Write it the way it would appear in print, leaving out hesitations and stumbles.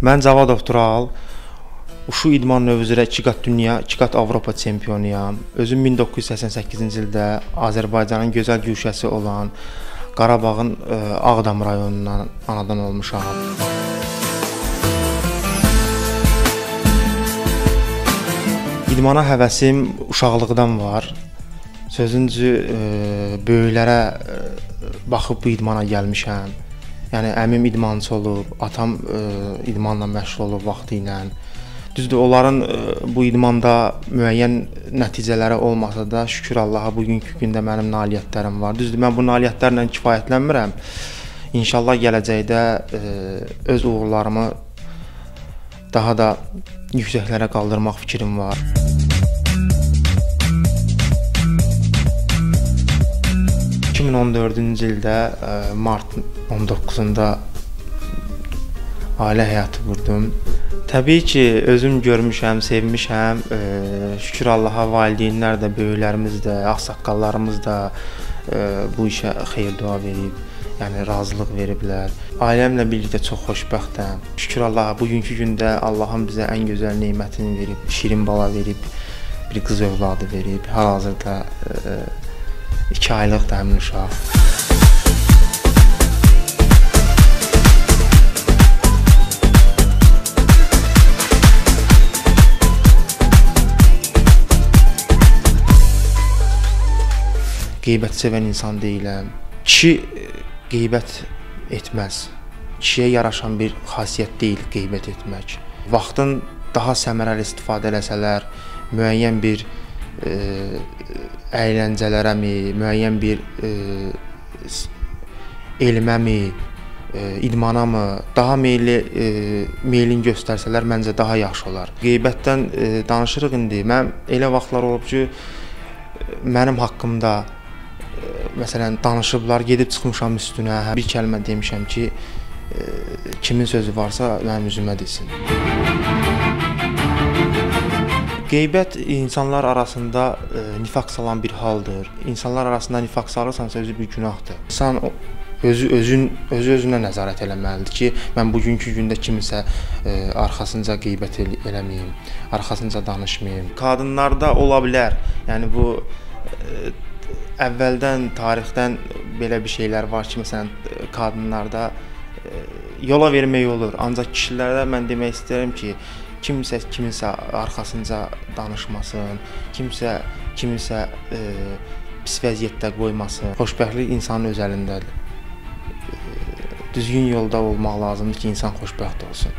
Mən Cavadov Tural, Uşu idman növü üzrə 2 qat dünya, 2 qat Avropa çempionuyam. Özüm 1988-ci ildə Azərbaycanın gözəl güşəsi olan Qarabağın Ağdam rayonundan anadan olmuşam. İdmana həvəsim uşaqlıqdan var. Sözüncü, böyüklərə baxıb bu idmana gəlmişəm. Yəni, əmim idmançı olub, atam idmanla məşğul olub vaxtı ilə. Düzdür, onların bu idmanda müəyyən nəticələri olmasa da, şükür Allaha, bugünkü gündə mənim nailiyyətlərim var. Düzdür, mən bu nailiyyətlərlə kifayətlənmirəm. İnşallah gələcəkdə öz uğurlarımı daha da yüksəklərə qaldırmaq fikrim var. 2014-cü ildə mart 19-da ailə həyatı qurdum. Təbii ki, özüm görmüşəm, sevmişəm. Şükür Allaha, valideynlər də, böyüklərimiz də, ağsaqqallarımız da bu işə xeyir-dua verib, yəni razılıq veriblər. Ailəmlə birlikdə çox xoşbəxtəm. Şükür Allaha, bugünkü gündə Allahın bizə ən gözəl nemətini verib, şirin bala verib, bir qız övladı verib. Hal-hazırda 2 aylıq da həmin uşaq. Qeybət sevən insan deyiləm. Kişi qeybət etməz. Kişiyə yaraşan bir xasiyyət deyil qeybət etmək. Vaxtın daha səmərəli istifadə eləsələr, müəyyən bir əyləncələrəmi, müəyyən bir elməmi, idmanamı daha meylin göstərsələr, məncə daha yaxşı olar. Qeybətdən danışırıq indi. Mən elə vaxtlar olub ki, mənim haqqımda məsələn, danışıblar, gedib çıxmışam üstünə, bir kəlmə demişəm ki, kimin sözü varsa mənim üzümə desin. Qeybət insanlar arasında nifaq salan bir haldır. İnsanlar arasında nifaq salırsansa, özü bir günahdır. İnsan özü-özünə nəzarət eləməlidir ki, mən bugünkü gündə kiminsə arxasınca qeybət eləməyim, arxasınca danışmayım. Qadınlarda ola bilər, yəni bu əvvəldən, tarixdən belə bir şeylər var ki, məsələn, qadınlarda yola vermək olur. Ancaq kişilərdə mən demək istəyirəm ki, kimsə kiminsə arxasınca danışmasın, kimsə kiminsə pis vəziyyətdə qoymasın. Xoşbəxtlik insanın öz əlindədir. Düzgün yolda olmaq lazımdır ki, insan xoşbəxt olsun.